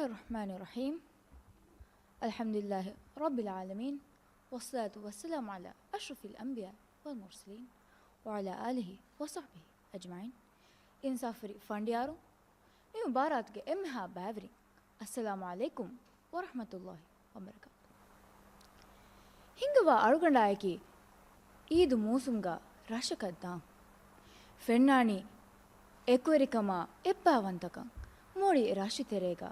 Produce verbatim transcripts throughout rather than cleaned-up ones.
الرحمن الرحيم. الحمد لله رب العالمين، والصلاة والسلام على أشرف الأنبياء والمرسلين، وعلى آله وصحبه أجمعين. އިންސާފުވެރި ފަނޑިޔާރު، މި މުބާރާތުގެ އެންމެހާ ބައިވެރިން، އައްސަލާމު ޢަލައިކުމް ވަރަޙްމަތުﷲި ވަބަރަކާތު. ހިނގަވާ އަޅުގަނޑާއެކީ އީދު މޫސުމްގަ ރަށަކަށް ދާން. ފެންނާނީ އެކުވެރިކަމާ އެއްބައިވަންތަކަން. މުޅި ރަށުތެރޭގަ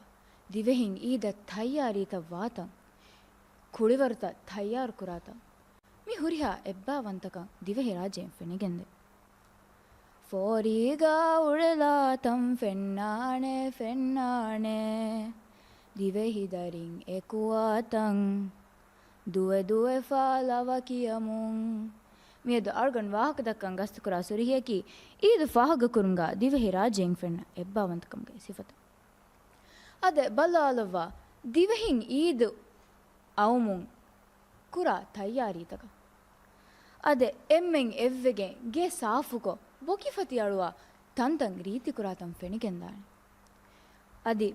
ދިވެހިން އީދަށް ތައްޔާރީތައް ވާތަން، ކުޅިވަރުތައް ތައްޔާރުކުރާތަން، މި ހުރިހާ އެއްބައިވަންތަކަން ދިވެހިރާއްޖެއިން ފެނިގެންދޭ. ފޯރީގަ އުޅެލާތަން ފެންނާނެ، ފެންނާނެ. ދިވެހި ދަރިން އެކުވާތަން، ދުވެ ދުވެފާ ލަވަ ކިޔަމުން. މިއަދު އަޅުގަނޑު ވާހަކަދައްކަން ގަސްތުކުރާ ސުރުޚީއަކީ އީދު ފާހަގަކުރުމުގަ ދިވެހިރާއްޖެއިން ފެންނަ އެއްބައިވަންތަކަމުގެ ސިފަތައް. އަދެ ބަލާލައްވާ، ދިވެހިން އީދު އައުމުން ކުރާ ތައްޔާރީތަކަށް. އަދެ އެންމެން އެއްވެގެން ގެ ސާފުކޮށް، ބޮކިފަތި އަޅުވާ ތަންތަން ރީތިކުރާތަން ފެނިގެންދާނެ. އަދި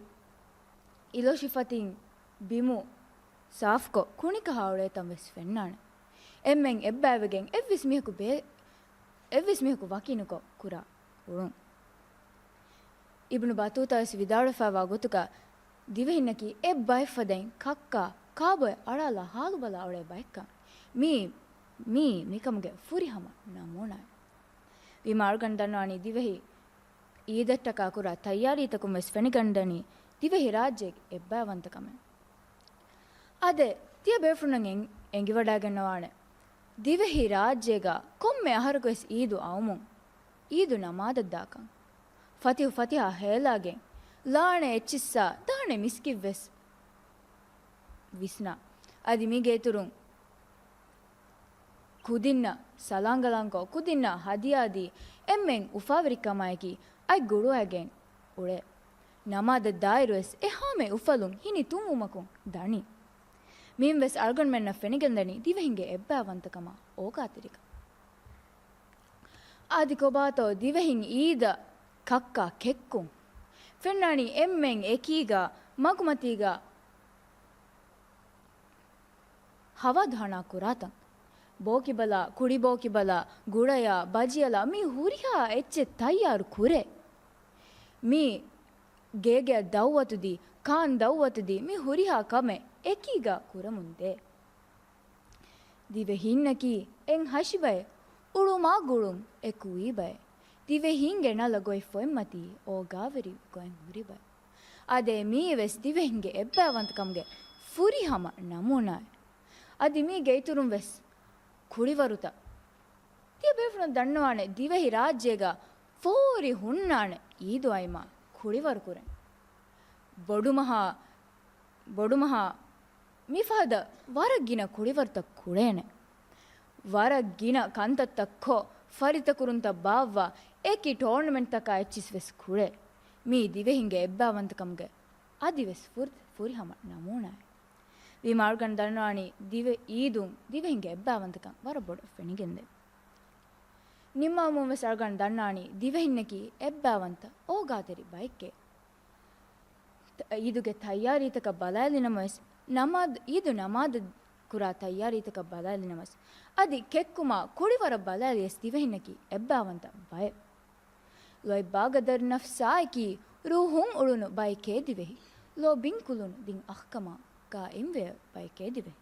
އިލޮށިފަތިން ބިމު ސާފުކޮށް، ކުނިކަހާ އުޅޭތަން ވެސް ފެންނާނެ. އެންމެން އެއްބައިވެގެން އެއްވެސް މީހަކު ބޭ-، އެއްވެސް މީހަކު ވަކިނުކޮށް ކުރާ އުޅުން. އިބްނު ބަތޫތާ ވެސް ވިދާޅުވެފައިވާ ގޮތުގަ، ދިވެހިންނަކީ އެއްބައެއްފަދައިން ކައްކާ ކާބޮއެ އަޅާލާ ހާލުބަލާ އުޅޭ ބައެއްކަން. މީ، މީ މިކަމުގެ ފުރިހަމަ ނަމޫނާއެއް. ވީމާ އަޅުގަނޑު ދަންނަވާނީ ދިވެހި އީދަށްޓަކާ ކުރާ ތައްޔާރީތަކުން ވެސް ފެނިގަންނަނީ ދިވެހިރާއްޖޭގެ އެއްބައިވަންތަކަމެއް. އާދެ، ތިޔަބޭފުޅުންނަށް އެން-، އެނގިވަޑައިގަންނަވާނެ، ދިވެހިރާއްޖޭގަ ކޮންމެ އަހަރަކުވެސް އީދު އައުމުން، އީދު ނަމާދަށްދާކަން، ފަތިހު ފަތިހާ ހޭލާގެން، ލާނެ އެއްޗިއްސާ ދާނެ މިސްކިތްވެސް ވިސްނާ. އަދި މީގެ އިތުރުން ކުދިންނަށް ސަލާންގަލާންކޮށް، ކުދިންނަށް ހަދިޔާދީ، އެންމެން އުފާވެރިކަމާއެކީ އަތް ގުޅުވައިގެން އުޅޭ. ނަމާދަށް ދާއިރުވެސް އެ ހާމަ އުފަލުން ހިނިތުންވުމަކުން ދަނީ. މިއިންވެސް އަޅުގަނޑުމެންނަށް ފެނިގެންދަނީ ދިވެހިންގެ އެއްބައިވަންތަކަމާ އޯގާތެރިކަން. އަދި ކޮބާތޯ ދިވެހިން އީދަށް ކައްކާ ކެއްކުން؟ ފެންނާނީ އެންމެން އެކީގަ މަގުމަތީގަ ހަވާދު ހަނާ ކުރާތަން. ބޯކިބަލާ، ކުޑިބޯކިބަލާ، ގުޅަޔާ، ބަޖިއަލާ، މި ހުރިހާ އެއްޗެއް ތައްޔާރު ކުރޭ. މި ގޭގެއަށް ދައުވަތުދީ، ކާން ދައުވަތުދީ، މި ހުރިހާ ކަމެއް އެކީގަ ކުރަމުން ދޭ. ދިވެހީންނަކީ އެއް ހަށިބައެއް، އުޅުމާ ގުޅުން އެކުވީ ބައެއް. ދިވެހީންގެ ނަލަ ގޮތް ފޮތްމަތީ އޯގާވެރި ގޮތް ހުރި ބައެއް. އާދެ، މިއީވެސް ދިވެހިންގެ އެއްބައިވަންތަކަމުގެ ފުރިހަމަ ނަމޫނާއެއް. އަދި މީގެ އިތުރުން ވެސް ކުޅިވަރުތައް. ތިޔަ ބޭފުޅުން ދަންނަވާނެ، ދިވެހި ރާއްޖޭގަ ފޯރި ހުންނާނެ އީދު އައިމާ ކުޅިވަރު ކުރަން. ބޮޑުމަހާ، ބޮޑުމަހާ މިފަހަތަށް ވަރަށް ގިނަ ކުޅިވަރުތައް ކުޅޭނެ. ވަރަށް ގިނަ ކަންތައްތައް ކޮށް، ފަރިތަކުރުންތައް ބާއްވާ، އެކި ޓޯނަމެންޓްތަކާ އެއްޗިސް ވެސް ކުޅޭ. މީ ދިވެހިންގެ އެއްބައިވަންތަކަމުގެ އަދިވެސް ފުރި-، ފުރިހަމަ ނަމޫނާއެއް. ވީމާ އަޅުގަނޑު ދަންނަވާނީ ދިވެ އީދުން ދިވެހިންގެ އެއްބައިވަންތަކަން ވަރަށް ބޮޑަށް ފެނިގެންދޭ. ނިންމާމުން ވެސް އަޅުގަނޑު ދަންނަވާނީ ދިވެހިންނަކީ އެއްބައިވަންތަ އޯގާތެރި ބައެއްގެ. ތަ-، އީދުގެ ތައްޔާރީތަކަށް ބަލާލިނަމަވެސް، ނަމާދު، އީދު ނަމާދަށް ކުރާ ތައްޔާރީތަކަށް ބަލާލިނަމަވެސް، އަދި ކެއްކުމާ ކުޅިވަރަށް ބަލާލިޔަސް ދިވެހިންނަކީ އެއްބައިވަންތަ ބައެއް. ލޯތްބާގަދަރު ނަފްސާއެކީ ރޫހުން އުޅުނު ބައެކޭ ދިވެހި. ލޯ ބިން ކުލުނު ދިން އަޚްކަމާ ގާއިމްވެޔަ ބައެކޭ ދިވެހި.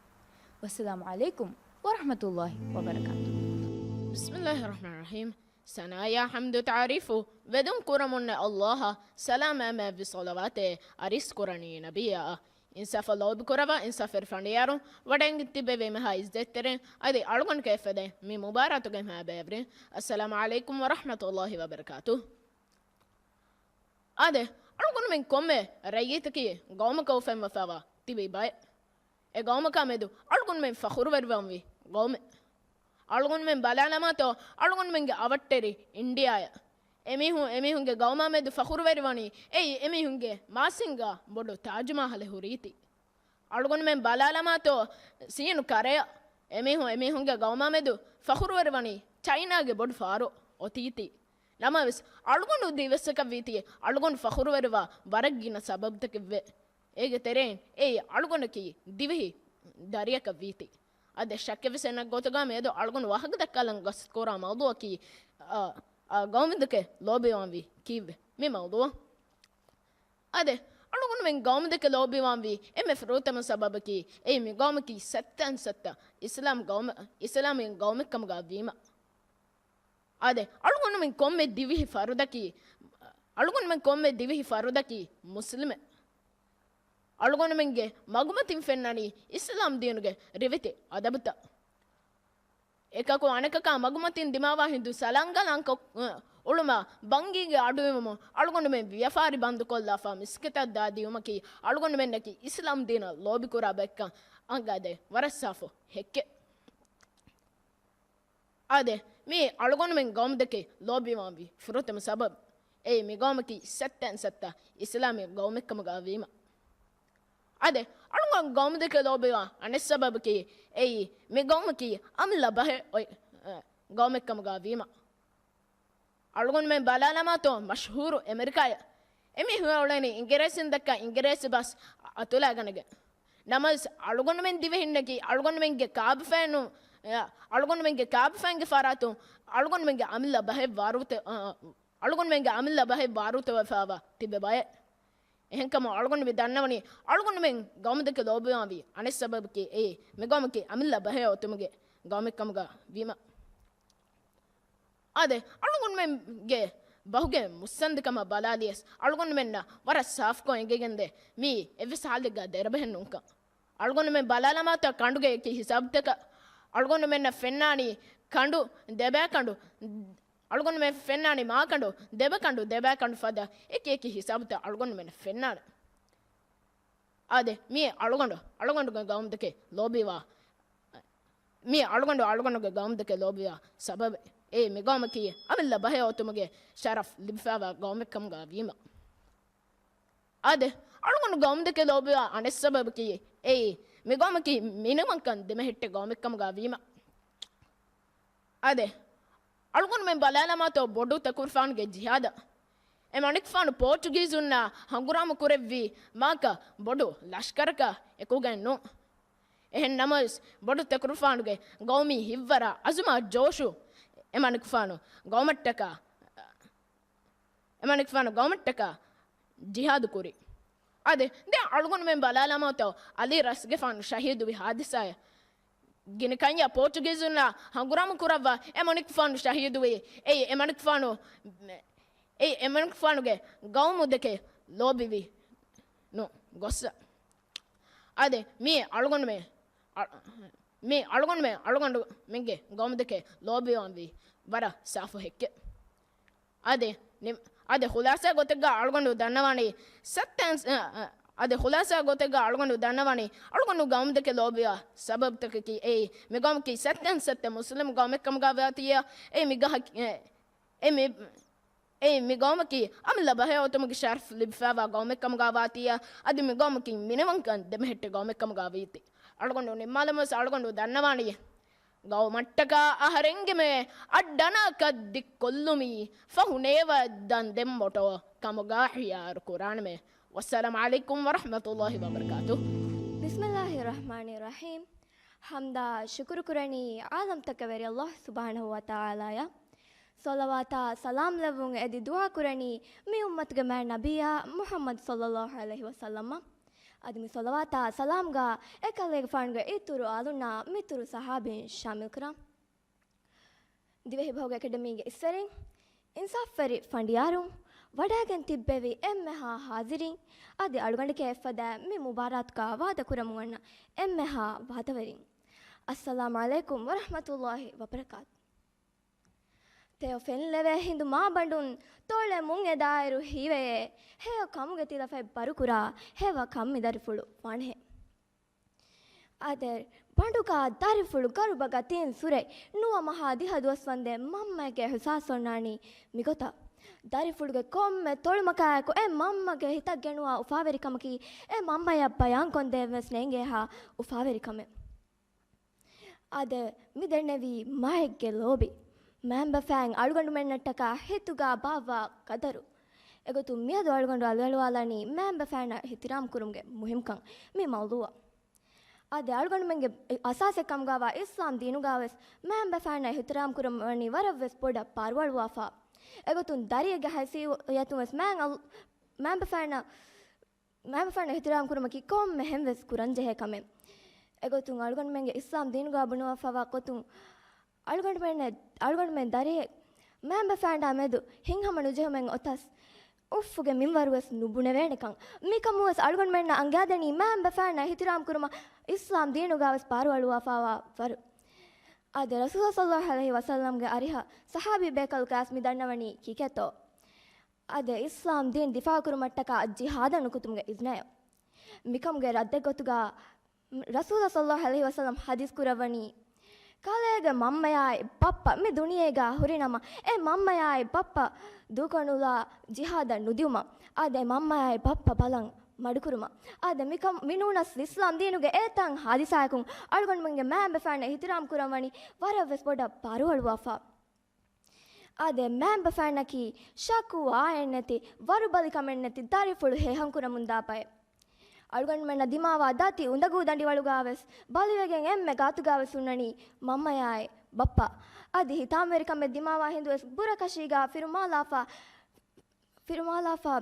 ވައްސަލާމު ޢަލައިކުމް ވަރަޙްމަތުﷲި ވަބަރަކާތުހު. بسم الله الرحمن الرحيم. ސަނާޔާ ޙަމްދު ތަޢުރީފު ވެދުން ކުރަމުންނެ ﷲ އަށް ސަލާމާ މާތްވި ޞަލަވާތެއް އަރިސް ކުރަނީ ނަބިއްޔާ އަށް. އިންސާފަށް ލޯބި ކުރަވާ އިންސާފުވެރި ފަނޑިޔާރުން ވަޑައިގެން ތިއްބެވީމަ ހާ އިއްޒަތްތެރިން އަދި އަޅުގަނޑު ކޭފަދެން މި މުބާރާތުގެ މާބައިވެރިން. އައްސަލާމު ޢަލައިކުމް ވަރަޙްމަތުﷲި ވަބަރަކާތުހު. އާދެ، އަޅުގަނޑުމެން ކޮންމެ ރައްޔިތަކީ ގައުމަކަށް އުފެންވެފައިވާ ތިބި ބައެއް. އެ ގައުމަކާ މެދު އަޅުގަނޑުމެން ފަޚުރުވެރިވަންވީ ގައުމެއް. އަޅުގަނޑުމެން ބަލާލަމާތޯ، އަޅުގަނޑުމެންގެ އަވަށްޓެރި އިންޑިއާއަށް. އެމީހުން އެމީހުންގެ ގައުމާ މެދު ފަޚުރުވެރިވަނީ އެއީ އެމީހުންގެ މާސިންގާ ބޮޑު ތާޖުމަހަލެއް ހުރީތީ. އަޅުގަނޑުމެން ބަލާލަމާތޯ، ސީނު ކަރަޔަށް އެމީހުން އެމީހުންގެ ގައުމާ މެދު ފަޚުރުވެރިވަނީ ޗައިނާގެ ބޮޑު ފާރު އޮތީތީ. ނަމަވެސް، އަޅުގަނޑު ދިވެއްސަކަށްވީތީ އަޅުގަނޑު ފަޚުރުވެރިވާ ވަރަށް ގިނަ ސަބަބުތަކެއްވޭ. އޭގެ ތެރެއިން އެއީ އަޅުގަނޑަކީ ދިވެހި ދަރިއަކަށް ވީތީ. އަދި ޝައްކެއްވެސް ނެތް ގޮތުގަ މިއަދު އަޅުގަނޑު ވާހަކަ ދައްކާލަން ގަސްތުކުރާ މައުޟޫއަކީ، އާ، އާ، ގައުމުދެކެ ލޯބިވާންވީ ކީއްވެ؟ މި މައުޟޫއަށް. އާދެ، އަޅުގަނޑުމެން ގައުމުދެކެ ލޯބިވާންވީ އެންމެ ފުރަތަމަ ސަބަބަކީ، އެއީ މި ގައުމަކީ ސައްތައިން ސައްތަ އިސްލާމް ގައުމެއް، އިސްލާމީ ގައުމެއް ކަމުގަ ވީމަ. އާދެ، އަޅުގަނޑުމެން ކޮންމެ ދިވެހި ފަރުދަކީ، އަޅުގަނޑުމެން ކޮންމެ ދިވެހި ފަރުދަކީ މުސްލިމެއް. އަޅުގަނޑުމެންގެ މަގުމަތިން ފެންނަނީ އިސްލާމް ދީނުގެ ރިވެތި އަދަބުތައް. އެކަކު އަނެކަކާ މަގުމަތިން ދިމާވާ ހިނދު ސަލާންގަލާންކޮށް، އުޅުމާ ބަންގީގެ އަޑުއިވުމުން އަޅުގަނޑުމެން ވިޔަފާރި ބަންދުކޮށްލާފަ މިސްކިތަށް ދާ ދިޔުމަކީ އަޅުގަނޑުމެންނަކީ އިސްލާމް ދީނަށް ލޯބިކުރާ ބައެއްކަން އަނގާދޭ ވަރަށް ސާފު ހެއްކެއް. އާދެ، މިއީ އަޅުގަނޑުމެން ގައުމުދެކެ ލޯބިވާންވީ ފުރަތަމަ ސަބަބު. އެއީ މި ގައުމަކީ ސައްތައިން ސައްތަ އިސްލާމީ ގައުމެއްކަމުގަ ވީމަ. އާދެ، އަޅުގަނޑު ގައުމުދެކެ ލޯބިވާ އަނެއް ސަބަބަކީ، އެއީ މި ގައުމަކީ އަމިއްލަ ބަހެއް އޮތް، އަ، ގައުމެއްކަމުގަ ވީމަ. އަޅުގަނޑުމެން ބަލާލަމާތޯ މަޝްހޫރު އެމެރިކާއަށް އެމީހުން އުޅެނީ އިނގިރޭސިން ދައްކާ އިނގިރޭސި ބަސް އަތުލާގަނެގެން. ނަމަވެސް އަޅުގަނޑުމެން ދިވެހިންނަކީ އަޅުގަނޑުމެންގެ ކާބަފައިނު، އަޅުގަނޑުމެންގެ ކާބަފައިންގެ ފަރާތުން އަޅުގަނޑުމެންގެ އަމިއްލަ ބަހެއް ވާރުތެ-، އަ، އަޅުގަނޑުމެންގެ އަމިއްލަ ބަހެއް ވާރުތަވެފައިވާ ތިބެ ބައެއް. އެހެންކަމުން އަޅުގަނޑު މި ދަންނަވަނީ، އަޅުގަނޑުމެން ގައުމުދެކެ ލޯބިވާންވީ އަނެއް ސަބަބަކީ އެއީ، މި ގައުމަކީ އަމިއްލަ ބަހެއް އޮތުމުގެ ގައުމެއްކަމުގަ ވީމަ. އާދެ، އަޅުގަނޑުމެންގެ ބަހުގެ މުއްސަނދިކަމަށް ބަލާލިޔަސް، އަޅުގަނޑުމެންނަށް ވަރަށް ސާފުކޮށް އެނގިގެންދޭ، މީ އެއްވެސް ހާލެއްގަ ދެރަބަހެއް ނޫންކަން. އަޅުގަނޑުމެން ބަލާލަމާތޯ ކަނޑުގެ އެކި ހިސާބުތަކަށް، އަޅުގަނޑުމެންނަށް ފެންނާނީ ކަނޑު، ދެބައި ކަނޑު، އަޅުގަނޑުމެން ފެންނާނީ މާކަނޑު، ދެބަކަނޑު، ދެބައި ކަނޑު ފަދަ އެކި އެކި ހިސާބުތައް އަޅުގަނޑުމެން ފެންނާނެ. އާދެ، މިއީ އަޅުގަނޑު، އަޅުގަނޑުގެ ގައުމުދެކެ ލޯބިވާ، މިއީ އަޅުގަނޑު، އަޅުގަނޑުގެ ގައުމުދެކެ ލޯބިވާ ސަބަބެއް. އެއީ މި ގައުމަކީ އަމިއްލަ ބަހެއް އޮތުމުގެ ޝަރަފް ލިބިފައިވާ ގައުމެއްކަމުގަ ވީމަ. އާދެ، އަޅުގަނޑު ގައުމުދެކެ ލޯބިވާ އަނެއް ސަބަބަކީ، އެއީ މި ގައުމަކީ މިނިވަންކަން ދެމެހެއްޓޭ ގައުމެއްކަމުގަ ވީމަ. އާދެ، އަޅުގަނޑުމެން ބަލާލަމާތޯ ބޮޑު ތަކުރުފާނުގެ ޖިހާދަށް އެ މަނިކުފާނު ޕޯޗުގީޒުންނާ ހަނގުރާމަ ކުރެއްވީ މާކަ ބޮޑު ލަޝްކަރަކާ އެކުގައެއް ނޫން. އެހެން ނަމަވެސް، ބޮޑު ތަކުރުފާނުގެ ގައުމީ ހިތްވަރާ އަޒުމާ ޖޯޝު އެ މަނިކުފާނު ގައުމަށްޓަކާ، އެ މަނިކުފާނު ގައުމަށްޓަކާ ޖިހާދު ކުރި. އާދެ، ދެން އަޅުގަނޑުމެން ބަލާލަމާތޯ އަލީ ރަސްގެފާނު ޝަހީދުވި ހާދިސާއެއް. ގިނަ ކަންޏާ ޕޯޗުގީޒުންނާ ހަނގުރާމަ ކުރައްވާ އެ މަނިކުފާނު ޝަހީދުވީ. އެއީ އެ މަނިކުފާނު، އެއީ އެ މަނިކުފާނުގެ ގައުމު ދެކެ ލޯބިވި ނު ގޮއްސަ. އާދެ، މީ އަޅުގަނޑުމެ، އަ-، މީ އަޅުގަނޑުމެ، އަޅުގަނޑުމެންގެ ގައުމު ދެކެ ލޯބިވާންވީ ވަރަށް ސާފު ހެއްކެއް. އާދެ، ނި-، އާދެ، ޚުލާސާ ގޮތެއްގަ އަޅުގަނޑު ދަންނަވާނީ ސައްތައިން، އަ، އަ، އާދެ، ޚުލާސާ ގޮތެއްގަ އަޅުގަނޑު ދަންނަވާނީ އަޅުގަނޑު ގައުމު ދެކެ ލޯބިވާ ސަބަބުތަކަކީ އެއީ، މި ގައުމަކީ ސައްތައިން ސައްތަ މުސްލިމް ގައުމެއްކަމުގަ ވާތީއަ، އެ މި ގަހަކީ، އެ، އެ މި، އެ މި ގައުމަކީ އަމިއްލަ ބަހެއް އޮތުމުގެ ޝަރަފް ލިބިފައިވާ ގައުމެއްކަމުގަ ވާތީއަ، އަދި މި ގައުމަކީ މިނިވަންކަން ދެމެހެއްޓޭ ގައުމެއްކަމުގަ ވީތީ. އަޅުގަނޑު ނިންމާލަމުން ވެސް އަޅުގަނޑު ދަންނަވާނީ، ގައުމަށްޓަކާ އަހަރެންގެ މެ އައްޑަނަކަށް ދިއްކޮށްލުމީ، ފަހު ނޭވަ ދަންދެން މޮޓޯ ކަމުގަ ހިޔާރު ކުރާނަމޭ. ވައްސަލާމް ޢަލައިކުމް ވަރަޙްމަތުﷲި ވަބަރަކާތުހު. بسم الله الرحمن الرحيم. ޙަމްދާ ޝުކުރު ކުރަނީ ޢާލަމްތަކަށް ވެރި ﷲ ސުބްޙާނަހޫ ވަތަޢާލާއަށް. ޞަލަވާތާ ސަލާމް ލެއްވުން އެދި ދުޢާ ކުރަނީ މި އުއްމަތުގެ މާތް ނަބިއްޔާ މުޙައްމަދު ޞައްލަﷲު ޢަލައިހި ވަސައްލަމަށް. އަދި މި ޞަލަވާތާ ސަލާމްގަ އެކަލޭގެފާނުގެ އިތުރު އާލުންނާ މިތުރު ޞަޙާބީން ޝާމިލް ކުރަން. ދިވެހި ބަހުގެ އެކަޑަމީގެ އިސްވެރިން، އިންސާފުވެރި ފަނޑިޔާރުން، ވަޑައިގެން ތިއްބެވި އެންމެހާ ޙާޟިރީން، އަދި އަޅުގަނޑެކޭ އެއްފަދަ މި މުބާރާތުގަ ވާދަކުރަމުން އަންނަ އެންމެހާ ވާދަވެރިން. އައްސަލާމް ޢަލައިކުމް ވަރަޙްމަތުﷲި ވަބަރަކާތު. ތެޔޮ ފެންލެވޭ ހިނދު މާބަނޑުން، ތޮޅެ މުން އެދާއިރު ހީވެޔޭ، ހެޔޮ ކަމުގެ ތިލަފަތް ބަރުކުރާ، ހެޔޮ ކަން މި ދަރިފުޅު ވާނެހެ. އާދެ، ބަނޑުގަ ދަރިފުޅު ގަރުބަގަ ތިން ސުރެ، ނުވަ މަހާ ދިހަ ދުވަސް ވަންދެން މަންމައެކޭ އިޙްސާސް އޮންނާނީ މިގޮތަށް. ދަރިފުޅުގެ ކޮންމެ ތޮޅުމަކާއެކު އެ މަންމަގެ ހިތަށް ގެނުވާ އުފާވެރިކަމަކީ އެ މަންމަޔަށް ބަޔާންކޮށްދޭން ވެސް ނޭނގޭހާ އުފާވެރިކަމެއް. އާދެ، މި ދެންނެވީ މައެއްގެ ލޯބި. މައިންބަފައިން އަޅުގަނޑުމެންނަށްޓަކާ ހިތުގަ ބާއްވާ ޤަދަރު. އެގޮތުން މިއަދު އަޅުގަނޑު އަލުއަޅުވާލަނީ މައިންބަފައިންނަށް އިޙްތިރާމް ކުރުމުގެ މުހިންމުކަން މި މައުޟޫޢަށް. އާދެ، އަޅުގަނޑުމެންގެ އަސާސެއް ކަމުގައިވާ އިސްލާމް ދީނުގައިވެސް މައިންބަފައިންނަށް އިޙްތިރާމް ކުރުމަށް ވަނީ ވަރަށްވެސް ބޮޑަށް ބާރުއަޅުވާފަ. އެގޮތުން ދަރިއެއްގެ ހައިސިއްޔަތުން ވެސް މައިން އަލް-، މައިންބަފައިންނަށް، މައިންބަފައިންނަށް އިޙްތިރާމް ކުރުމަކީ ކޮންމެ ހެންވެސް ކުރަންޖެހޭ ކަމެއް. އެގޮތުން އަޅުގަނޑުމެންގެ އިސްލާމް ދީނުގަ ބުނުވާފަވާ ގޮތުން އަޅުގަނޑުމެން، އަޅުގަނޑުމެން ދަރިއެއް މައިންބަފައިންނާ މެދު ހިތްހަމަ ނުޖެހުމެއް އޮތަސް، އުފުގެ މިންވަރުވެސް ނުބުނެވޭނެކަން. މިކަމުވެސް އަޅުގަނޑުމެންނަށް އަންގާދެނީ މައިންބަފައިންނަށް އިޙްތިރާމް ކުރުމަށް އިސްލާމް ދީނުގަވެސް ބާރުއަޅުވާފަވާ ވަރު. އާދެ، ރަސޫލާ ޞައްލައްލާހު ޢަލައިހި ވަސައްލަމްގެ އަރިހަށް ޞަޙާބީ ބޭކަލަކަސް މި ދަންނަވަނީ ކީކޭތޯ؟ އާދެ، އިސްލާމް ދީން ދިފާޢު ކުރުމަށްޓަކާ ޖިހާދަށް ނުކުތުމުގެ އިޒްނަޔަށް. މިކަމުގެ ރައްދެއް ގޮތުގަ ރަސޫލާ ޞައްލައްލާހު ޢަލައިހި ވަސައްލަމް ޙަދީޘް ކުރައްވަނީ، ކަލޭގެ މަންމަޔާއި ބައްޕަ މި ދުނިޔޭގަ ހުރިނަމަ، އެ މަންމަޔާއި ބައްޕަ ދޫކޮށްނުލާ ޖިހާދަށް ނުދިއުމަށް. އާދެ، މަންމަޔާއި ބައްޕަ ބަލަން މަޑުކުރުމަށް. އާދެ، މިކަމް މިނޫނަސް އިސްލާމް ދީނުގެ އެތަން ޙާދިސާއަކުން އަޅުގަނޑުމެންގެ މައިންބަފައިންނަށް އިޙްތިރާމް ކުރަން ވަނީ ވަރަށްވެސް ބޮޑަށް ބާރުއަޅުވާފަ. އާދެ، މައިންބަފައިންނަކީ ޝަކުވާއެއްނެތި، ވަރުބަލިކަމެއްނެތި، ދަރިފުޅު ހޭހަން ކުރަމުންދާ ބައެއް. އަޅުގަނޑުމެންނަށް ދިމާވާ ދަތި އުނދަގޫ ދަނޑިވަޅުގަވެސް ބަލިވެގެން އެންމެ ގާތުގަވެސް ހުންނަނީ މަންމަޔާއި ބައްޕަ. އަދި ހިތާމަވެރިކަމެއް ދިމާވާ ހިނދުވެސް ބުރަކަށީގާ ފިރުމާލާފަ، ފިރުމާލާފަ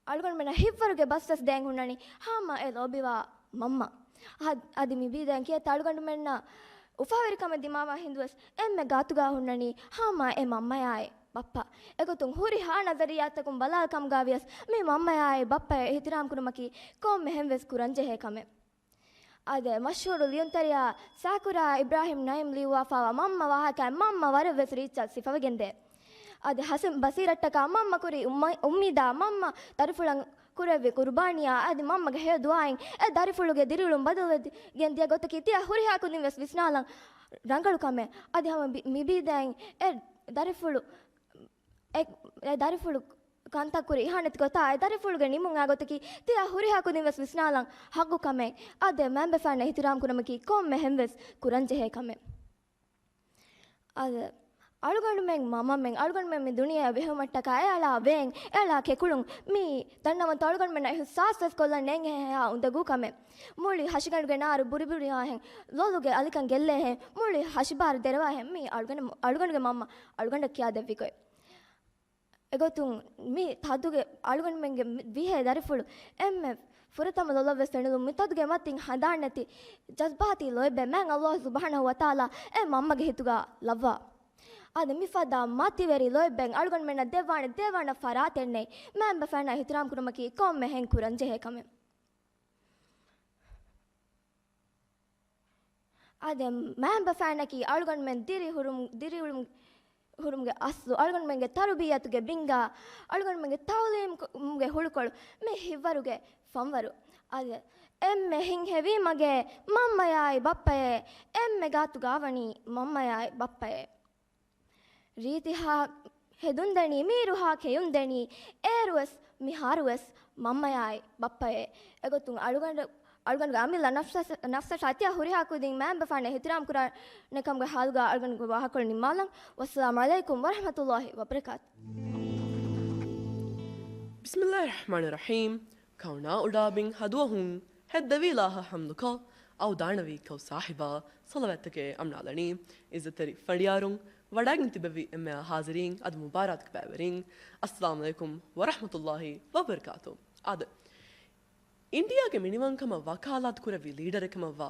އަޅުގަނޑުމެންނަށް ހިތްވަރުގެ ބަސްވެސް ދޭން ހުންނަނީ ހަމަ އެ ލޯބިވާ މަންމަ. އަ-، އަދި މި ބީދައިން ކިޔަތަ އަޅުގަނޑުމެންނަށް އުފާވެރިކަމެއް ދިމާވާ ހިނދުވެސް އެންމެ ގާތުގާ ހުންނަނީ ހަމަ އެ މަންމަޔާއި ބައްޕަ. އެގޮތުން ހުރިހާ ނަޒަރިއްޔާތަކުން ބަލާ ކަމުގާ ވިޔަސް މި މަންމަޔާއި ބައްޕައަށް އިޙްތިރާމް ކުރުމަކީ ކޮންމެ ހެންވެސް ކުރަންޖެހޭ ކަމެއް. އާދެ، މަޝްހޫރު ލިޔުންތެރިޔާ ސާކުރާ އިބްރާހިމް ނައީމް ލިޔުއްވާފައިވާ މަންމަ ވާހަކައިން މަންމަ ވަރަށްވެސް ރީއްޗަށް ސިފަވެގެންދޭ. އަދި ހަސަން ބަޞީރަށްޓަކާ މަންމަ ކުރި އުއްމަ-، އުއްމީދާ މަންމަ ދަރިފުޅަށް ކުރެއްވި ޤުރުބާނީއާ އަދި މަންމަގެ ހެޔޮ ދުޢާއިން އެ ދަރިފުޅުގެ ދިރިއުޅުން ބަދަލުވެގެން ދިޔަ ގޮތަކީ ތިޔަ ހުރިހާ ކުދިން ވެސް ވިސްނާލަން ރަނގަޅު ކަމެއް. އަދި ހަމަ ބި-، މިބީދައިން އެ ދަރިފުޅު އެ، އެ ދަރިފުޅު ކަންތައް ކުރި އިހާނެތި ގޮތާ އެ ދަރިފުޅުގެ ނިމުން އާ ގޮތަކީ ތިޔަ ހުރިހާ ކުދިން ވެސް ވިސްނާލަން ހައްގު ކަމެއް. އާދެ، މައިންބަފައިންނަށް އިޙްތިރާމް ކުރުމަކީ ކޮންމެ ހެންވެސް ކުރަންޖެހޭ ކަމެއް. އާދެ، އަޅުގަނޑުމެން މަމަމެން، އަޅުގަނޑުމެން މި ދުނިޔެއަށް ވެހުމަށްޓަކާ އެއަޅާ ވޭން، އެއަޅާ ކެކުޅުން މީ ދަންނަވަންތޯ އަޅުގަނޑުމެންނަށް އިޙްސާސް ވެސް ކޮށްލަން ނޭނގޭހޭ އުނދަގޫ ކަމެއް. މުޅި ހަށިގަނޑުގެ ނާރު ބުރިބުރިއާހެން، ލޮލުގެ އަލިކަން ގެއްލޭހެން، މުޅި ހަށިބާރު ދެރަވާހެން މީ އަޅުގަނޑު، އަޅުގަނޑުގެ މަންމަ އަޅުގަނޑަށް ކިޔާދެއްވި ގޮތް. އެގޮތުން މި ތަދުގެ އަޅުގަނޑުމެންގެ މި ވިހޭ ދަރިފުޅު އެންމެ ފުރަތަމަ ލޮލަށްވެސް އެނުލުން މި ތަދުގެ މަތިން ހަނދާންނެތި ޖަޒްބާތީ ލޯތްބެއް މާތް ﷲ ސުބްޙާނަހޫ ވަތަޢާލާ އެ މަންމަގެ ހިތުގަ ލައްވާ. އަދި މިފަދަ މަތިވެރި ލޯތްބެއް އަޅުގަނޑުމެންނަށް ދެއްވާނެ، ދެއްވާނެ ފަރާތެއް ނެތް. މައިންބަފައިންނަށް އިޙްތިރާމް ކުރުމަކީ ކޮންމެ ހެން ކުރަންޖެހޭ ކަމެއް. އާދެ، މައިންބަފައިންނަކީ އަޅުގަނޑުމެން ދިރި ހުރުމު-، ދިރިއުޅުމު-، ހުރުމުގެ އަސްލު، އަޅުގަނޑުމެންގެ ތަރުބިއްޔަތުގެ ބިންގާ، އަޅުގަނޑުމެންގެ ތަޢުލީމުގެ ހުޅުކޮޅު، މި ހިތްވަރުގެ ފަންވަރު. އާދެ، އެންމެ ހިތްހެވީ މަގޭ މަންމަޔާއި ބައްޕައޭ، އެންމެ ގާތުގާވަނީ މަންމަޔާއި ބައްޕައޭ. ރީތިހާ ހެދުންދެނީ، މީރުހާ ކެޔުންދެނީ، އޭރުވެސް މިހާރުވެސް މަންމަޔާއި ބައްޕައޭ. އެގޮތުން އަޅުގަނޑު، އަޅުގަނޑުގެ އަމިއްލަ ނަފްސަށް، ނަފްސަށާ ތިޔަ ހުރިހާ ކުދިން މައިންބަފައިންނަށް އިޙްތިރާމް ކުރާނެ ކަމުގެ ހާލުގަ އަޅުގަނޑުގެ ވާހަކަކޮޅު ނިންމާލަން. ވައްސަލާމު ޢަލައިކުމް ވަރަޙްމަތުﷲި ވަބަރަކާތު. ބިސްމިﷲި ރަޙްމާނި ރަޙީމް. ކައުނާ އުޑާ ބިން ހަދުވަހުން ހެއްދެވީ ލާހަށް ޙަމްދުކޮށް، އައުދާނަވީ ކައު ސާހިބާ ޞަލަވާތްތަކެއް އަމްނާލަނީ. އިއްޒަތްތެރި ފަނޑިޔާރުން، ވަޑައިގެން ތިބެވި އެންމެހާ ޙާޒިރީން އަދި މުބާރާތުގެ ބައިވެރިން، އައްސަލާމު ޢަލައިކުމް ވަރަޙްމަތުﷲި ވަބަރަކާތު. އާދެ، އިންޑިޔާގެ މިނިވަންކަމަށް ވަކާލާތު ކުރެއްވި ލީޑަރެއް ކަމަށްވާ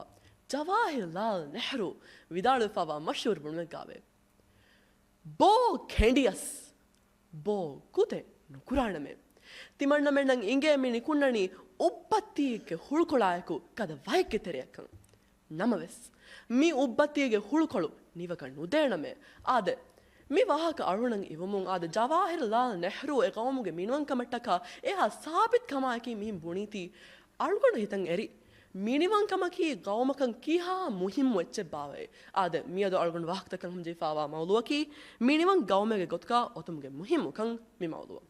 ޖަވާހިރްލާލް ނެހްރޫ ވިދާޅުވެފައިވާ މަޝްހޫރު ބުނުމެއްގާވޭ، ބޯ ކެނޑިޔަސް ބޯ ކުދެއް ނުކުރާނަމޭ. ތިމަންނަމެންނަށް އިނގޭ މި ނިކުންނަނީ އުއްބައްތީގެ ހުޅުކޮޅާއެކު ގަދަ ވައެއްގެ ތެރެއަކަށް. ނަމަވެސް، މި އުއްބައްތީގެ ހުޅުކޮޅު ނިވަކަށް ނުދޭނަމޭ. އާދެ، މި ވާހަކަ އަޅުގަނޑަށް އިވުމުން އާދެ، ޖަވާހިރްލާލް ނެހްރޫ އެ ގައުމުގެ މިނިވަންކަމަށްޓަކާ އެހާ ސާބިތު ކަމާއެކީ މިހެން ބުނީތީ އަޅުގަނޑު ހިތަށް އެރި. މިނިވަންކަމަކީ ގައުމަކަށް ކިހާ މުހިއްމު އެއްޗެއްބާވައޭ. އާދެ، މިއަދު އަޅުގަނޑު ވާހަކަދައްކަން ހަމަޖެހިފައިވާ މައުޟޫޢަކީ މިނިވަން ގައުމެއްގެ ގޮތުގަ އޮތުމުގެ މުހިއްމުކަން މި މައުޟޫޢު.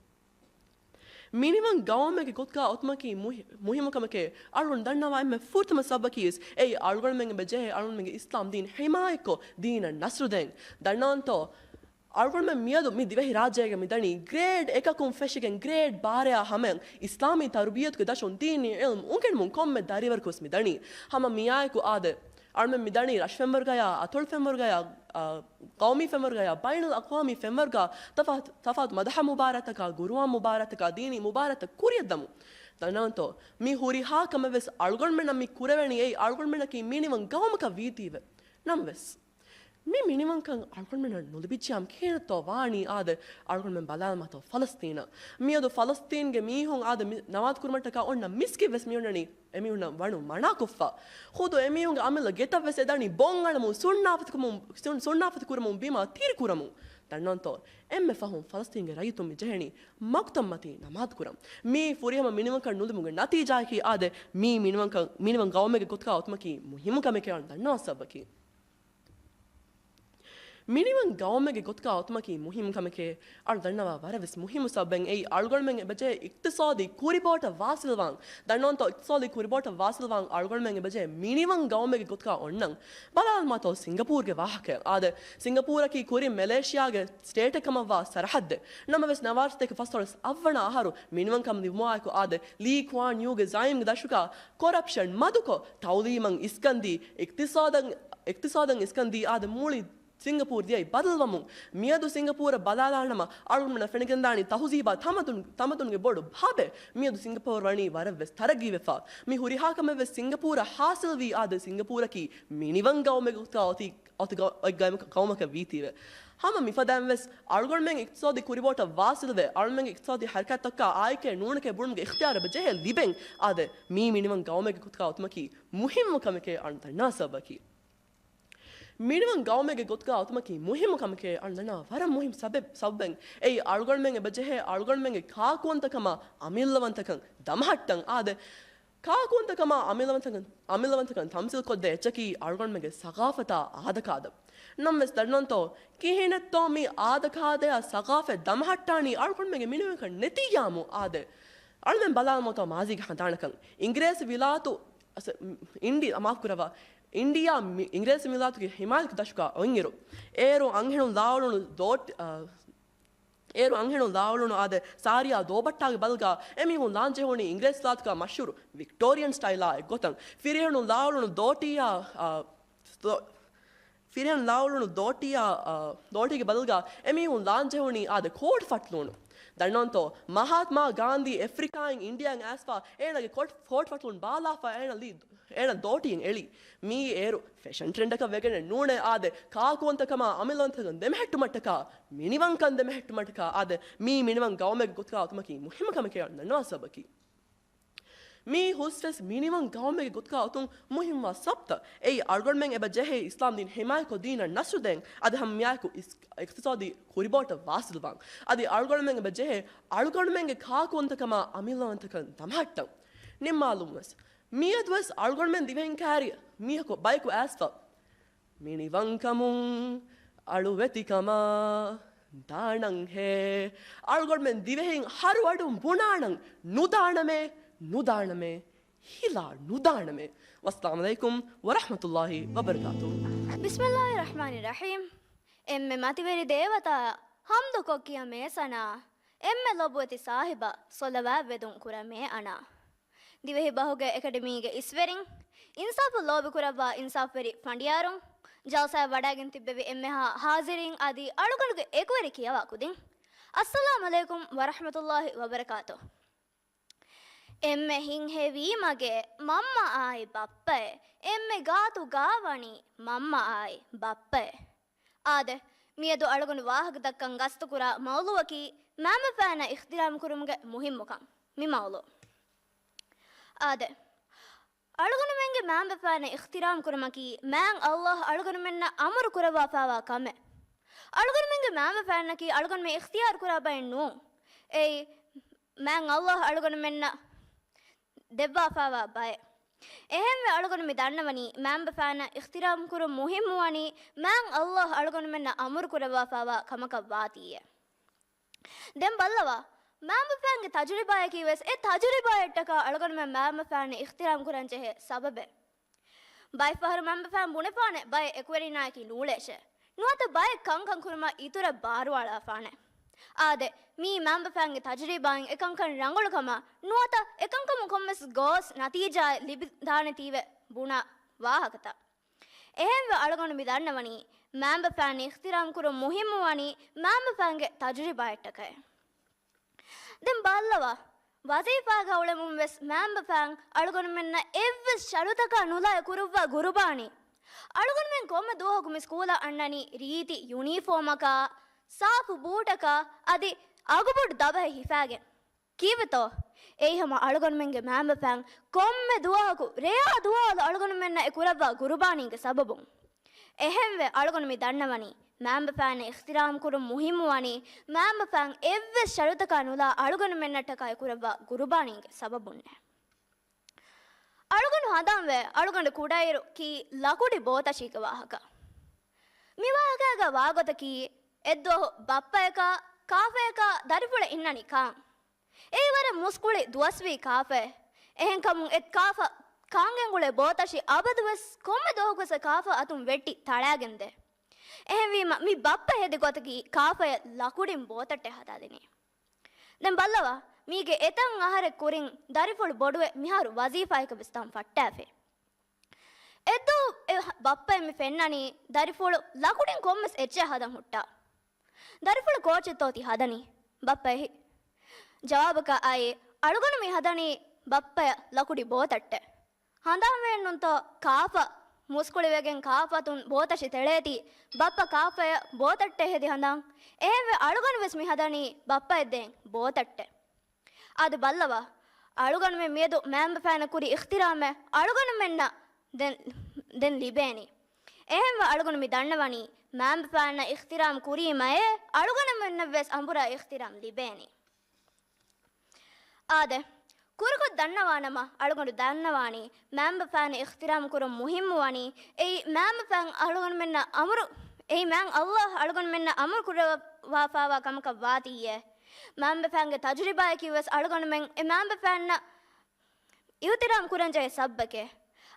މިނިވަން ގައުމެއްގެ ގޮތުގަ އޮތުމަކީ މުހި-، މުހިއްމު ކަމެކޭ. އަޅުގަނޑު ދަންނަވާ އެންމެ ފުރަތަމަ ސަބަބަކީވެސް އެއީ އަޅުގަނޑުމެން އެބަ ޖެހޭ އަޅުގަނޑުމެންގެ އިސްލާމް ދީން ޙިމާޔަތްކޮށް ދީނަށް ނަޞްރު ދޭން. ދަންނަވަންތޯ؟ އަޅުގަނޑުމެން މިއަދު މި ދިވެހި ރާއްޖޭގަ މިދަނީ ގްރޭޑް އެކަކުން ފެށިގެން ގްރޭޑް ބާރަޔާ ހަމަޔަށް އިސްލާމީ ތަރުބިއްޔަތުގެ ދަށުން ދީނީ އިލްމު އުނގެނުމުން ކޮންމެ ދަރިވަރަކުވެސް މިދަނީ. ހަމަ މިއާއެކު އާދެ، އަޅުމެން މިދަނީ ރަށް ފެންވަރުގަޔާ، އަތޮޅު ފެންވަރުގަޔާ، އާ، ޤައުމީ ފެންވަރުގަޔާ، ބައިނަލްއަޤްވާމީ ފެންވަރުގަ ތަފާތު، ތަފާތު މަދަހަ މުބާރާތަކާ، ގުރުއާން މުބާރާތަކާ، ދީނީ މުބާރާތައް ކުރިއަށްދަމުން. ދަންނަވަންތޯ، މި ހުރިހާ ކަމެއް ވެސް އަޅުގަނޑުމެންނަށް މި ކުރެވެނީ އެއީ އަޅުގަނޑުމެންނަކީ މިނިވަން ގައުމަކަށް ވީތީވެ. ނަމަވެސް، މި މިނިވަންކަން އަޅުގަނޑުމެންނަށް ނުލިބިއްޖިއްޔާމު ކިހިނެއްތޯ ވާނީ އާދެ، އަޅުގަނޑުމެން ބަލާލަމާތޯ ފަލަސްތީނަށް. މިއަދު ފަލަސްތީންގެ މީހުން އާދެ، މި ނަމާދު ކުރުމަށްޓަކާ އޮންނަ މިސްކިތް ވެސް މިއޮންނަނީ އެމީހުންނަށް ވަނު މަނާކޮށްފަ. ޚުދު އެމީހުންގެ އަމިއްލަ ގެތައް ވެސް އެދަނީ ބޮން އަޅަމުން، ސުންނާފަތި ކުރަމުން، ސުން، ސުންނާފަތި ކުރަމުން ބިމާ ތިރި ކުރަމުން. ދަންނަވަންތޯ، އެންމެ ފަހުން ފަލަސްތީންގެ ރައްޔިތުން މި ޖެހެނީ މަގުތައްމަތީ ނަމާދު ކުރަން. މީ ފުރިހަމަ މިނިވަންކަން ނުލިބުމުގެ ނަތީޖާއަކީ އާދެ، މީ މިނިވަންކަން، މިނިވަން ގައުމެއްގެ ގޮތުގަ އޮތުމަކީ މުހިއްމު ކަމެކޭ އަޅު ދަންނަވާ ސަބަބަކީ. މިނިވަން ގައުމެއްގެ ގޮތުގަ އޮތުމަކީ މުހިއްމު ކަމެކޭ އަޅު ދަންނަވާ ވަރަށް ވެސް މުހިއްމު ސަބަބެއް. އެއީ އަޅުގަނޑުމެން އެބަޖެހޭ އިޤްތިޞާދީ ކުރިބޯޓަށް ވާސިލްވާން. ދަންނަވަންތޯ، އިޤްތިޞާދީ ކުރިބޯޓަށް ވާސިލްވާން އަޅުގަނޑުމެން އެބަޖެހޭ މިނިވަން ގައުމެއްގެ ގޮތުގަ އޮންނަން. ބަލާލަމާތޯ ސިންގަޕޫރުގެ ވާހަކަ. އާދެ، ސިންގަޕޫރަކީ ކުރިން މެލޭޝިޔާގެ ސްޓޭޓެއް ކަމަށްވާ ސަރަހައްދެއް. ނަމަވެސް ނަވާރަ ސަތޭކަ ފަސްދޮޅަސް އަށްވަނަ އަހަރު މިނިވަންކަން ލިބުމާއެކު އާދެ، ލީ ކުވާން ޔޫގެ ޒައީމްގެ ދަށުގަ ކޮރަޕްޝަން މަދުކޮށް، ތައުލީމަށް އިސްކަންދީ، އިޤްތިޞާދަށް، އިޤްތިޞާދަށް އިސްކަންދީ އާދެ، މުޅި ސިންގަޕޫރު ދިޔައީ ބަދަލުވަމުން. މިއަދު ސިންގަޕޫރަށް ބަލާލާނަމަ، އަޅުގަނޑުމެންނަށް ފެނިގެންދާނީ ތަހުޒީބާ ތަމަދުން، ތަމަދުންގެ ބޮޑު ހަބެއް. މިއަދު ސިންގަޕޫރު ވަނީ ވަރަށް ވެސް ތަރައްގީވެފަ. މި ހުރިހާ ކަމެއް ވެސް ސިންގަޕޫރަށް ހާސިލްވީ އާދެ، ސިންގަޕޫރަކީ މިނިވަން ގައުމެއް ގޮތުގަ އޮތީ، އޮތި ގަ-، އޮތް ގައުމަކަށް ވީތީވެ. ހަމަ މިފަދައިން ވެސް އަޅުގަނޑުމެން އިޤްތިޞާދީ ކުރިބޯޓަށް ވާސިލްވެ، އަޅުމެންގެ އިޤްތިޞާދީ ހަރަކާތްތަކާ އާއެކޭ ނޫނެކޭ ބުނުމުގެ އިޚްތިޔާރު އެބަ ޖެހޭ ލިބެން އާދެ، މީ މިނިވަން ގައުމެއްގެ ގޮތުގަ އޮތުމަކީ މުހިއްމު ކަމެކޭ އަޅު ދަންނަވާ ސަބަބަކީ. މިނިވަން ގައުމެއްގެ ގޮތުގަ އޮތުމަކީ މުހިއްމު ކަމެކޭ އަޅު ދަންނަވާ ވަރަށް މުހިއްމު ސަބަބެއް، ސަބަބެއް. އެއީ އަޅުގަނޑުމެން އެބަ ޖެހޭ އަޅުގަނޑުމެންގެ ކާކުވަންތަކަމާ އަމިއްލަވަންތަކަން ދަމަހައްޓަން އާދެ. ކާކުވަންތަކަމާ އަމިއްލަވަންތަކަން، އަމިއްލަވަންތަކަން ތަމްސީލް ކޮށްދޭ އެއްޗަކީ އަޅުގަނޑުމެންގެ ސަގާފަތާ އާދަކާދަ. ނަމަވެސް ދަންނަވަންތޯ، ކިހިނެއްތޯ މި އާދަކާދަޔާ ސަގާފަތް ދަމަހައްޓާނީ އަޅުގަނޑުމެންގެ މިނިވަންކަން ނެތިއްޔާމު އާދެ. އަޅުމެން ބަލާލަމާތޯ މާޒީގެ ހަނދާނަކަން. އިނގިރޭސި ވިލާތު، އަސް، އިންޑި-، މާފް ކުރައްވާ، އިންޑިއާ މި-، އިނގިރޭސި ވިލާތުގެ ހިމާޔަތުގެ ދަށުގަ އޮތްއިރު، އޭރު އަންހެނުން ލާއުޅުނު ދޯޓް-، އަ، އޭރު އަންހެނުން ލާއުޅުނު އާދެ، ސާރިޔާ ދޯބައްޓާގެ ބަލްގަ އެމީހުން ލާން ޖެހުނީ އިނގިރޭސި ވިލާތުގަ މަޝްހޫރު ވިކްޓޯރިއަން ސްޓައިލާ އެއްގޮތަށް. ފިރިހެނުން ލާއުޅުނު ދޯޓީއާ، އަ، ދޯ-، ފިރިހެން ލާއުޅުނު ދޯޓީއާ، އާ، ދޯޓީގެ ބަލްގަ އެމީހުން ލާން ޖެހުނީ އާދެ ކޯޓް ފަޓްލޫނު. ދަންނަވަންތޯ، މަހާތްމާ ގާންދީ އެފްރިކާއިން އިންޑިއާއިން އައިސްފަ އޭނަގެ ކޯޓް، ކޯޓް ފަޓްލޫން ބާލާފަ އޭނަ ލީ، އޭނަ ދޯޓީއިން އެޅީ. މީ އޭރު ފެޝަން ޓްރެންޑަކަށް ވެގެނެއް ނޫނޭ އާދެ، ކާކުވަންތަކަމާ އަމިއްލަވަންތަކަން ދެމެހެއްޓުމަށްޓަކާ، މިނިވަންކަން ދެމެހެއްޓުމަށްޓަކާ އާދެ، މީ މިނިވަން ގައުމެއްގެ ގޮތުގަ އޮތުމަކީ މުހިއްމު ކަމެކޭ އަޅު ދަންނަވާ ސަބަބަކީ. މީ ހުސްވެސް މިނިވަން ގައުމެއްގެ ގޮތުގަ އޮތުން މުހިންމުވާ ސަބަބުތައް. އެއީ އަޅުގަނޑުމެން އެބަ ޖެހޭ އިސްލާމް ދީން ހިމާޔަތްކޮށް ދީނަށް ނަސްރު ދޭން އަދި ހަމަ މިއާއެކު އިސް-، އިޤްތިޞާދީ ކުރިބޯޓަށް ވާސިލްވާން. އަދި އަޅުގަނޑުމެން އެބަ ޖެހޭ އަޅުގަނޑުމެންގެ ކާކުވަންތަކަމާ އަމިއްލަވަންތަކަން ދަމަހައްޓަން. ނިންމާލުން ވެސް މިއަދު ވެސް އަޅުގަނޑުމެން ދިވެހިން ކައިރި މީހަކު ބަޔަކު އައިސްފަ މިނިވަންކަމުން، އަޅުވެތިކަމާ، ދާނަންހޭ. އަޅުގަނޑުމެން ދިވެހިން ހަރު އަޑުން ބުނާނަން، ނުދާނަމޭ، ނުދާނަމޭ، ހިލާ ނުދާނަމޭ. ވައްސަލާމް ޢަލައިކުމް ވަރަޙްމަތުﷲި ވަބަރަކާތުހު. ބިސްމިﷲިއްރަޙްމާނިއްރަޙީމް. އެންމެ މަތިވެރި ދޭވަތާ ޙަމްދުކޮށް ކިޔަމޭ ސަނާ، އެންމެ ލޮބުވެތި ސާހިބަށް ޞަލަވާތް ވެދުން ކުރަމޭ އަނާ. ދިވެހި ބަހުގެ އެކަޑަމީގެ އިސްވެރިން، އިންސާފު ލޯބިކުރައްވާ އިންސާފުވެރި ފަނޑިޔާރުން، ޖަލްސާއަށް ވަޑައިގެން ތިއްބެވި އެންމެހާ ހާޒިރީން އަދި އަޅުގަނޑުގެ އެކުވެރި ކިޔަވާ ކުދިން. އައްސަލާމް ޢަލައިކުމް ވަރަޙްމަތުﷲި ވަބަރަކާތުހު. އެންމެ ހިތްހެވީމަގެ މަންމައާއި ބައްޕައެއް، އެންމެ ގާތު ގާވަނީ މަންމައާއި ބައްޕައެއް. އާދެ، މިއަދު އަޅުގަނޑު ވާހަކަ ދައްކަން ގަސްތުކުރާ މައުޟޫޢަކީ މައިންބަފައިންނަށް އިޙްތިރާމް ކުރުމުގެ މުހިންމުކަން. މި މައުޟޫޢު. އާދެ، އަޅުގަނޑުމެންގެ މައިންބަފައިންނަށް އިޙްތިރާމް ކުރުމަކީ މާތް ﷲ އަޅުގަނޑުމެންނަށް އަމުރު ކުރައްވާފައިވާ ކަމެއް. އަޅުގަނޑުމެންގެ މައިންބަފައިންނަކީ އަޅުގަނޑުމެން އިޚްތިޔާރު ކުރާ ބައެއް ނޫން. އެއީ މާތް ﷲ އަޅުގަނޑުމެންނަށް ދެއްވާފައިވާ ބައެއް. އެހެންވެ، އަޅުގަނޑު މި ދަންނަވަނީ މައިންބަފައިންނަށް އިޙްތިރާމް ކުރުން މުހިންމުވަނީ މާތް ﷲ އަޅުގަނޑުމެންނަށް އަމުރު ކުރައްވާފައިވާ ކަމަކަށް ވާތީއޭ. ދެން ބައްލަވާ، މައިންބަފައިންގެ ތަޖުރިބާއަކީ ވެސް އެ ތަޖުރިބާއަށްޓަކާ އަޅުގަނޑުމެން މައިންބަފައިންނަށް އިޙްތިރާމް ކުރަން ޖެހޭ ސަބަބެއް. ބައެއް ފަހަރު މައިންބަފައިން ބުނެފާނެ ބައެއް އެކުވެރިންނާއެކީ ނޫޅޭށޭ. ނުވަތަ ބައެއް ކަންކަން ކުރުމަށް އިތުރަށް ބާރުއަޅާފާނެ. އާދެ، މީ މައިންބަފައިންގެ ތަޖުރިބާއިން އެކަންކަން ރަނގަޅު ކަމަށް ނުވަތަ އެކަންކަމުން ކޮންމެސް ގޯސް ނަތީޖާއެއް ލިބިދާނެތީވެ ބުނާ ވާހަކަތައް. އެހެންވެ އަޅުގަނޑު މި ދަންނަވަނީ މައިންބަފައިން އިޙްތިރާމް ކުރުން މުހިއްމުވަނީ މައިންބަފައިންގެ ތަޖުރިބާއަށްޓަކައި. ދެން ބައްލަވާ، ވަޒީފާގަ އުޅެމުން ވެސް މައިންބަފައިން އަޅުގަނޑުމެންނަށް އެއްވެސް ޝަރުތަކާ ނުލާ އެ ކުރައްވާ ގުރުބާނީ. އަޅުގަނޑުމެން ކޮންމެ ދުވަހަކު މި ސްކޫލަށް އަންނަނީ ރީތި ޔުނީފޯމަކާ، ސާފު ބޫޓަކާ، އަދި އަގުބޮޑު ދަބަހެއް ހިފާގެން. ކީއްވެތޯ؟ އެއީ ހަމަ އަޅުގަނޑުމެންގެ މައިންބަފައިން ކޮންމެ ދުވަހަކު ރެޔާ ދުވާލު އަޅުގަނޑުމެންނަށް އެ ކުރައްވާ ގުރުބާނީގެ ސަބަބުން. އެހެންވެ އަޅުގަނޑު މި ދަންނަވަނީ މައިންބަފައިންނަށް އިޙްތިރާމް ކުރުން މުހިއްމުވަނީ މައިންބަފައިން އެއްވެސް ޝަރުތަކާ ނުލާ އަޅުގަނޑުމެންނަށްޓަކައި ކުރައްވާ ގުރުބާނީގެ ސަބަބުންނޭ. އަޅުގަނޑު ހަނދާންވޭ އަޅުގަނޑު ކުޑައިރު ކީ ލަކުޑި ބޯތަށީގެ ވާހަކަ. މި ވާހަކައިގަ ވާގޮތަކީ އެއްދުވަހު ބައްޕަޔަކާ ކާފަޔަކާ ދަރިފުޅެއް އިންނަނީ ކާން. އެއީ ވަރަށް މުސްކުޅި ދުވަސްވީ ކާފައެއް. އެހެންކަމުން އެ ކާފަ ކާންގެން ގުޅޭ ބޯތަށި އަބަދުވެސް ކޮންމެ ދުވަހަކުވެސް އެ ކާފަ އަތުން ވެއްޓި ތަޅާގެންދޭ. އެހެންވީމަ މި ބައްޕަ ހެދި ގޮތަކީ ކާފަޔަށް ލަކުޑިން ބޯތައްޓެއް ހަދާދިނީ. ދެން ބައްލަވާ، މީގެ އެތަން އަހަރެއް ކުރިން ދަރިފުޅު ބޮޑުވެ މިހާރު ވަޒީފާއަކަށް ވެސް ތަން ފައްޓާފައި. އެއްދުވަހު އެ ބައްޕައަށް މި ފެންނަނީ ދަރިފުޅު ލަކުޑިން ކޮންމެސް އެއްޗެއް ހަދަން ހުއްޓާ. ދަރިފުޅު ކޯޗެއްތޯ ތި ހަދަނީ؟ ބައްޕަ އެހި. ޖަވާބަކަށް އައީ އަޅުގަނޑު މި ހަދަނީ ބައްޕަޔަށް ލަކުޑި ބޯތައްޓެއް. ހަނދާންވޭނުންތޯ ކާފަ މުސްކުޅިވެގެން ކާފަތުން ބޯތަށި ތެޅޭތީ ބައްޕަ ކާފަޔަށް ބޯތައްޓެއް ހެދި ހަނދާން. އެހެންވެ އަޅުގަނޑު ވެސް މި ހަދަނީ ބައްޕައަށް ދޭން ބޯތައްޓެއް. އާދެ ބައްލަވާ، އަޅުގަނޑުމެން މިއަދު މައިންބަފައިންނަށް ކުރި އިޙްތިރާމެއް އަޅުގަނޑުމެންނަށް ދެން، ދެން ލިބޭނީ. އެހެންވެ އަޅުގަނޑު މި ދަންނަވަނީ މައިންބަފައިންނަށް އިޙްތިރާމް ކުރީމައޭ އަޅުގަނޑުމެންނަށް ވެސް އަނބުރާ އިޙްތިރާމް ލިބޭނީ. އާދެ، ކުރުކޮށް ދަންނަވާނަމަ އަޅުގަނޑު ދަންނަވާނީ މައިންބަފައިން އިޙްތިރާމް ކުރުން މުހިއްމުވަނީ އެއީ މައިންބަފައިން އަޅުގަނޑުމެންނަށް އަމުރު، އެއީ މާތް ﷲ އަޅުގަނޑުމެންނަށް އަމުރު ކުރައްވާފައިވާ ކަމަކަށް ވާތީއޭ. މައިންބަފައިންގެ ތަޖުރިބާއަކީ ވެސް އަޅުގަނޑުމެން އެ މައިންބަފައިންނަށް އިޙްތިރާމް ކުރަންޖެހޭ ސަބަބެކޭ.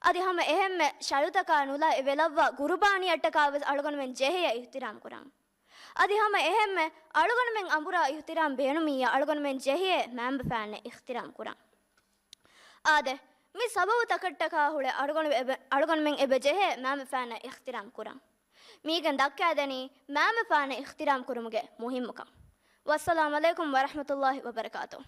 އަދި ހަމަ އެހެންމެ ޝަރުތަކާ ނުލާ އެ ވެލައްވާ ގުރުބާނީއަށްޓަކާ ވެސް އަޅުގަނޑުމެން ޖެހޭ އިޙްތިރާމް ކުރަން. އަދި ހަމަ އެހެންމެ އަޅުގަނޑުމެން އަނބުރާ އިޙްތިރާމް ބޭނުމިއްޔާ އަޅުގަނޑުމެން ޖެހޭ މައިންބަފައިންނަށް އިޙްތިރާމް ކުރަން. އާދެ، މި ސަބަބުތަކަށްޓަކާ ހުޅެ އަޅުގަނޑު އެބެ-، އަޅުގަނޑުމެން އެބަ ޖެހޭ މައިންބަފައިންނަށް އިޙްތިރާމް ކުރަން. މީގެން ދައްކާދެނީ މައިންބަފައިންނަށް އިޙްތިރާމް ކުރުމުގެ މުހިއްމުކަން. ވައްސަލާމް ޢަލައިކުމް ވަރަޙްމަތުﷲި ވަބަރަކާތުހު.